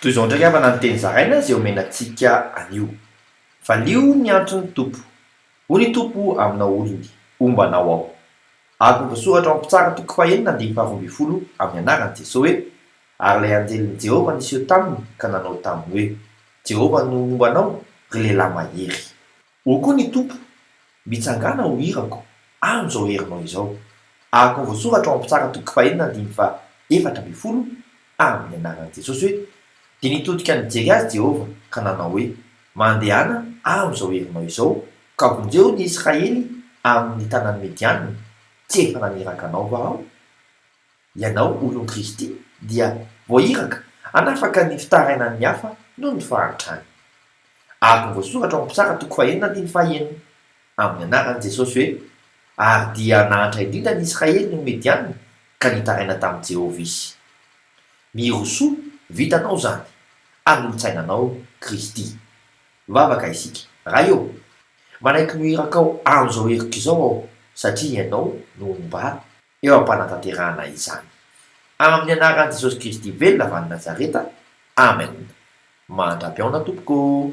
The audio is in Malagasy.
Toy izao indray havana ny teny zaraina izay omena antsika anio. Valio ny antson'ny Tompo. Hoy ny Tompo aminao olony, Homba anao Aho. Araka ny voasoratra ao amin'ny Mpitsara toko fahenina andininy faharoambinifolo amin'ny anaran'i Jesoa hoe, Ary ilay anjelin'i Jehovah niseho taminy ka nanao taminy hoe, Jehovah no homba anao, ry lehilahy mahery. Hoy koa ny Tompo, Mitsangàna ho irako, amin'izao herinao izao. Araka ny voasoratra ao amin'ny Mpitsara toko fahenina andininy faha-14, amin'ny anaran'i Jesosy hoe, Dia nitodika nijery azy Jehovah ka nanao hoe, Mandehana amin'izao herinao izao, ka vonjeo ny Israely amin'ny tanan'i Midiana, tsy efa naniraka anao va Aho? Ianao, olon'i Kristy, dia voairaka hanafaka ny fitarainan'ny hafa noho ny fahantrany. Araka ny voasoratra ao amin'ny Mpitsara toko fahenina andininy fahenina, amin'ny anaran'i Jesosy hoe, Ary dia nahantra indrindra ny Israely noho Midiana, ka nitaraina tamin'i Jehovah izy. Mirosoa, vitanao izany! Hanolotsaina anao Kristy. Mivavaka isika. Ray ô! Manaiky ny ho irakao amin'izao heriko izao aho, satria Ianao no homba ahy. eo am-panatanterahana izany. Amin'ny anaran'i Jesosy Kristy velona avy any Nazareta, Amen. Mandra-pihaona tompoko ô!